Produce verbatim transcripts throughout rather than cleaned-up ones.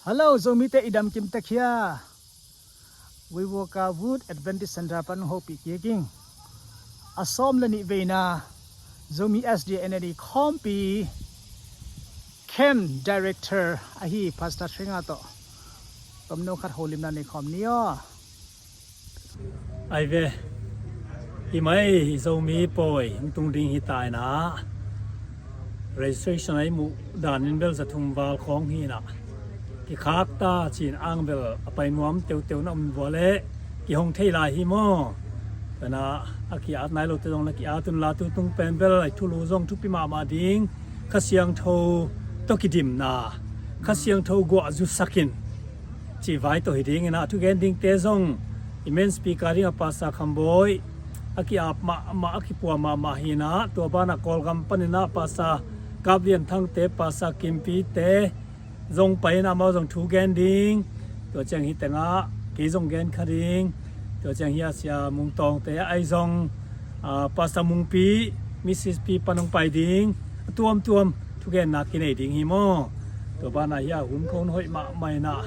Hello, Zomite i dam kim tek hia? Weiwoka Wood Adventist Center pan hopih kik ing. A sawm le nih veina Zomi S D A N A D khawmpi camp director ahi Pastor Thringa tawh tomno khat holimna nei khawm ni aw. Ai ve, hi mai, hi Zomi pawi hong tung ding hi ta inah, registration a i muh danin bel za thum val khawng hi inah, kikhak ta cin ang bel a pai nuam teuteu na om vua leh kihong thei lai hi maw? Tuna a ki-at nai lote zong na ki-at un la, tutung pen bel a thulu zong thupi mahmah ding, Kha Siangtho tawh kidimna, Kha Siangtho guah zusak in cih vai tawh hi ding inah, thugen dingte zong i main speaker ding a Pastor Kham Bawi a ki-ap mahmah, a kipua mahmah hi inah, tua banah Kawlgam pan inah Pastor Kap Lian Thangte, Pastor Kimpite zong pai inah, amau zong thugen ding. Tua ciang hi tengah kei zong gen kha ding. Tua ciang hi a Sia Mung Tawngte ai zong, ah, Pastor Mungpi, Missus Pi pan hong pai ding. A tuamtuam thugenna kinei ding hi maw? Tua banah hi a hun khong hoih mahmah inah,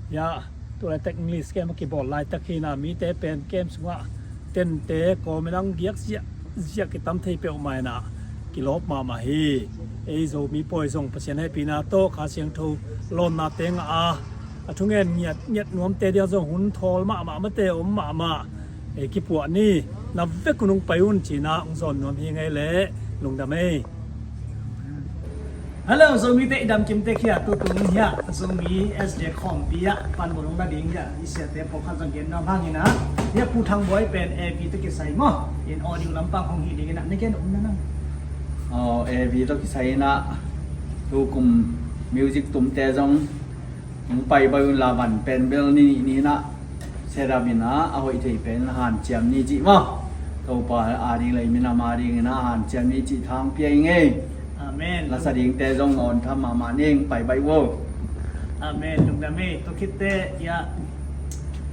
hi a tu laitak English camp a kibawl laitak hi inah, mite pen camp sungah tente kawm inah hong giak ziahziah kitam thei peuhmah inah, kilawp mahmah hi. Ei Zomi pawi zong Pasian hehpihna tawh Kha Siangtho lawnnate ngah a, a thungen ngiat, ngiat nuamte diak zong hun thawl mahmah, mate om mahmah. Ei kipuah ni, na vek un hong pai un ci inah hong zawn nuam hi ing ei leh. Lungdam ei. Hello, Zomite i dam kim tek hia? Tutung hi a Zomi S D A khawmpi ah panbawlung na ding hi a i siate pawlkhat zong gen nuam hang inah, hi a Pu Thang Bawi pen A V tawh kisai maw, in audio lampang hong hi ding inah, na gen um na nang. Aw, A V tawh kisai inah, tukum music tumte zong hong pai baih un la, van pen bel ni nih ni inah set up inah, a hoih thei pen hanciam ni cih maw? Topa a ding le i minam a ding inah hanciam ni cih thang pia ing ei. Amen. Lasa dingte zong awn tham mahmah ning, pai baih vo. Amen. Lungdam ei. Tua khitte, ya,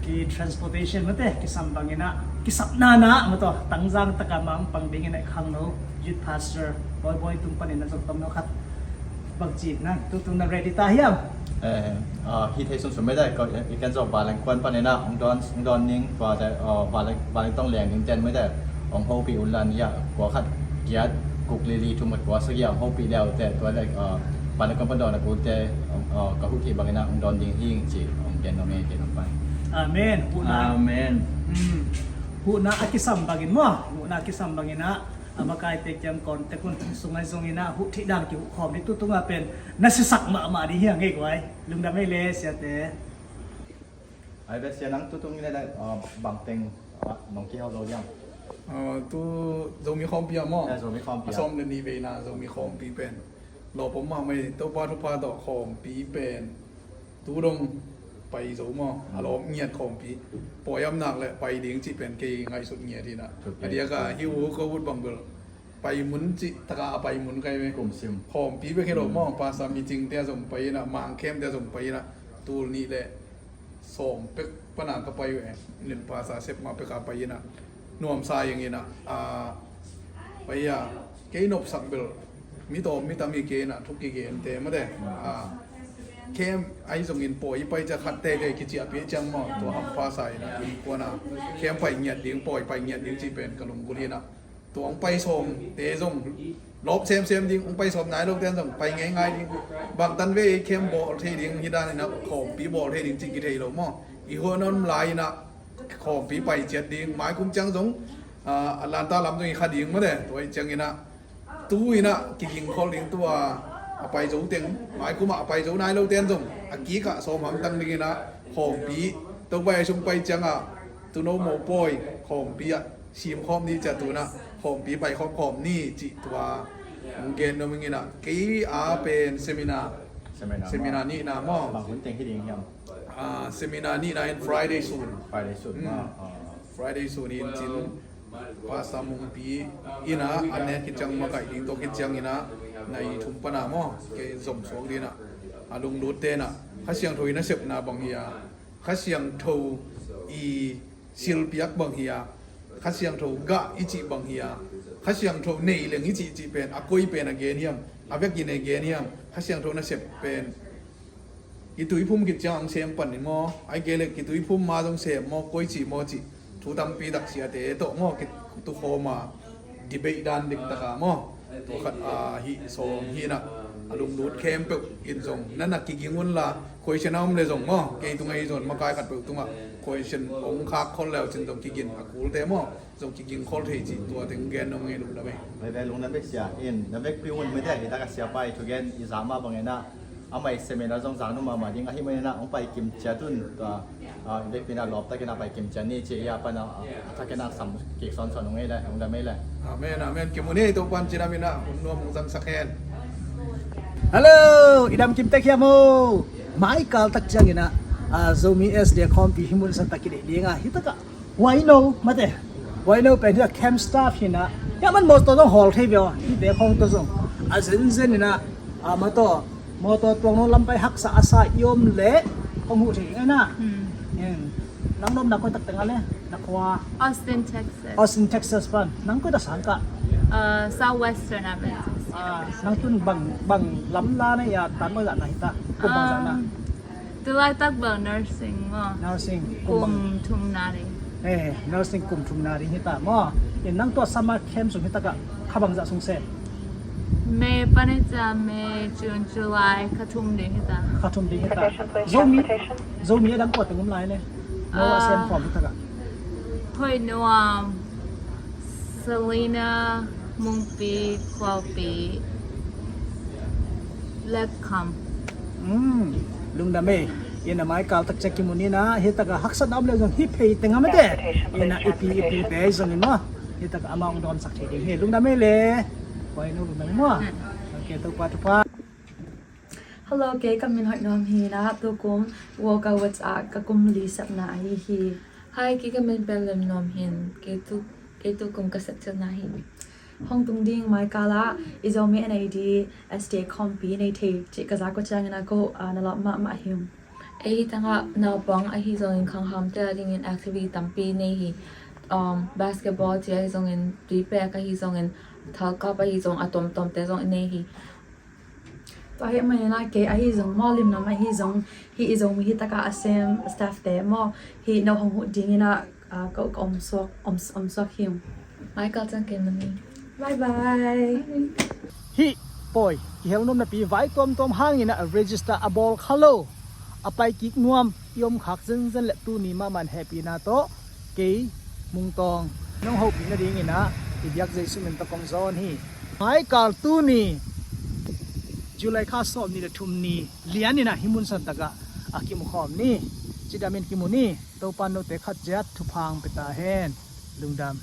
ki transportation mate kisam bang inah, kisapna na mate, Tangzang taka mang pang ding inah, khangno youth pastor Bawi Bawi tung pan inah zong tomno khat bang ci na, tutung na ready ta hiam? Eh, ah, hi thei sunsun mai dai, ko, i kan zong Vanleng kuan pan inah hong dawn, hong dawn ning, tua te, ah, Vanleng, Vanleng tong leng ding ten mai dai, hong hopih un la ni a, kua khat giat, kuk lili thum khat kua sagih a hong hopih leu te, tua le, ah, Vanleng kuan pan dawn a kul te, ah, ka huh thei bang inah hong dawn ding hi ing ci, hong gen nuam ei, gen nuam pai. Amen. Huhna. Amen. Hmm. Huhna a kisam bangin maw, huhna a kisam bang inah, a makaite kiang contact un, sung ai zong inah huh theih dan kihuh khawm ding, tutung a pen na sisak mahmah ding hi a ngei guai. Lungdam ei le siate. Ai ve, sia nang tutung inah, ah, bang teng, ah, nong kihau zo diam? Ah, tu Zomi khawmpi ah maw? Eh, Zomi khawmpi ah. A sawm le nih veina Zomi khawmpi pen lawp om mahmah ei, Topa thupha tawh khawmpi pen tu dong pai zo maw? A lawp ngiat khawmpi. Pawi om nak le pai ding cih pen kei ngaihsut ngiat inah. A diak a hi uh ko ut bang bel pai mun cih taka a pai mun kai ve. Kum sim. Khawmpi bek hi lo maw? Pastor Micingte a zong pai inah, Mang Khemte a zong pai inah, tul nih le sawm pek pana ka pai uh e. Nin Pastor Sep mah peka pai inah, nuamsa ing inah, a, pai a, kei nopsak bel mi tawm mi tam hi kei inah, thuk kigente mate, a, camp ai zongin pawi i pai ciang khat teitei kiciahpih ciang maw, tua hampha sa inah, innkuan a camp pai ngiat ding, pawi pai ngiat ding cih pen ka lunggulh inah, tua hong pai sawmte zong lawp semsem ding, hong pai sawm nai lote zong pai ngeingai ding. Bangtan vei camp bawl thei ding hi dan inah, khawmpi bawl thei ding cih kithei lo maw? I huan om lai inah khawmpi pai ciat ding, maikum ciang zong, ah, Atlanta lam zong i kha ding mate, tua ih ciang inah, tu inah kiging khol ding, tua a pai zo teng, maikum ah a pai zo nai lote zong a kikah sawm hamtang ding inah, khawmpi, Topa Jesu hong pai ciangah tuuno mopawi khawmpi ah sim khawm ni, cia tu inah khawmpi pai khawm khawm ni cih tua hong gen nuam ing inah, kei a pen seminar, seminar nihna maw? Bang hun teng hi ding hiam? Ah, seminar nihna in Friday sun. Friday sun maw? Ah. Friday sun in cin Pastor Mungpi inah, a nek khit ciang makaih ding, tua khit ciang inah nai thum pana maw, kei zom suak ding inah, a lunglutte inah Kha Siangtho i nasepna bang hi a, Kha Siangtho i silpiak bang hi a, Kha Siangtho gah i cih bang hi a, Kha Siangtho nei leng i cih, cih pen a koi pen a gen hiam, a vekin a gen hiam, Kha Siangtho nasep pen Kituiphum khit ciang ang sem pan in maw, ai kei le kituiphum ma zong sem maw, koi ci maw ci, thu tampi tak siate tawh maw, kitukhawm a debate dan ding taka maw, tua khat a hih sawm hih na a lunglut khempeuh in zong na na kiging un la, question a om le zong maw, kei tung ahi zong makai khat peuh tungah question ong khak khol leu cin zong kigin a kulte maw, zong kiging khol thei cih tua teng gen nong ngei lungdam ei. Veve lungdam ei sia in na vekpi un mete hi taka sia pai thugen i zama bangena amai seminar zong zang nu mama ding ahi manena ong pai kim cia tun tua vekpi na lop takena pai kim cia ni ci ia pana a takena sam kik son son ong ei le lungdam ei le. Amen, amen. Kimu ni Topan cinamina hun nuam ong zangsak hen. Hello, i dam kim tek hiam ho? Mai kal tak ciangina Zomi S D khawmpi hi mun san tak kidei dinga hi taka Waino mate, Waino pen hi a camp staff hina, ya man motor zong hawl thei veo hi te khong to zong a zenzen ina a mato motor tuang no lampai haksa a sa i om le kong hu thei ina. Nang nom na koi tak teng a le na khua? Austin, Texas. Austin, Texas pan. Nang koi ta sang ka? Southwestern Adventist. Nang tun bang bang lam la na ya tan koi la na hita kum bang la na? Tulaitak bel nursing maw. Nursing kum thum na ding. Eh, nursing kum thum na ding hita maw. In nang tua summer camp sung hita ka kha bang zah sung se? May panica, May, June, July kha thum ding hita. Kha thum ding hita. Zomi Zomi a dang kua teng um lai ne? Maw a sem form hita ka? Hoi nuam. Selina, Mungpi, Kualpi, Letkam. Lungdam ei. Ina mai kal tak cek kimu nina hi taka haksat na om le zong hi phei teng a mete. Ina ipi ipi te zong in maw hi taka ama ong dawm sak thei ding hi. Lungdam ei le. Koi no lungdam ei maw. Ok, Topa, Topa. Hello, kei ka min Hoih Nuam hi na, tukum World Awards ah ka kum li sepna ahi hi. Hi, kei ka min pen Lem Nuam hin, kei tu kei tukum ka sep thilna hi. Hong tung ding mai kal ah i Zomi N A D S D A khawmpi nei thei cih ka za ko ciangin a ko na lawp mahmah hi. Ei hi tangah naupang ahi zongin khanghamte a dingin activity tampi nei hi. Basketball ci ahi zongin, tuipek ahi zongin, thalkap ahi zong, a tomtomte zong i nei hi. Tua hi a manina kei ahi zong maw, Lim Nuam ahi zong, hi i Zomi hi taka a sem staff te maw, hi no hong huh dingina ko ka om suak om suak hi. Mai kal ciang kei mani. Bye bye. Hih pawi kihel nuam napi vai tuamtuam hangina a register a bawl kha lo a pai kik nuam i om khak zenzen le tuni mahmah hehpihna tawh kei Mungtawng nong hopih nadingina i biak Jesu min tawh kong zawn hi. Mai kal tuni July kha sawm ni le thum ni lianina hi mun san takah a kimu khawm ni. Cidamin kimu ni. Topan note khat ciat thupha hong pia ta hen. Lungdam.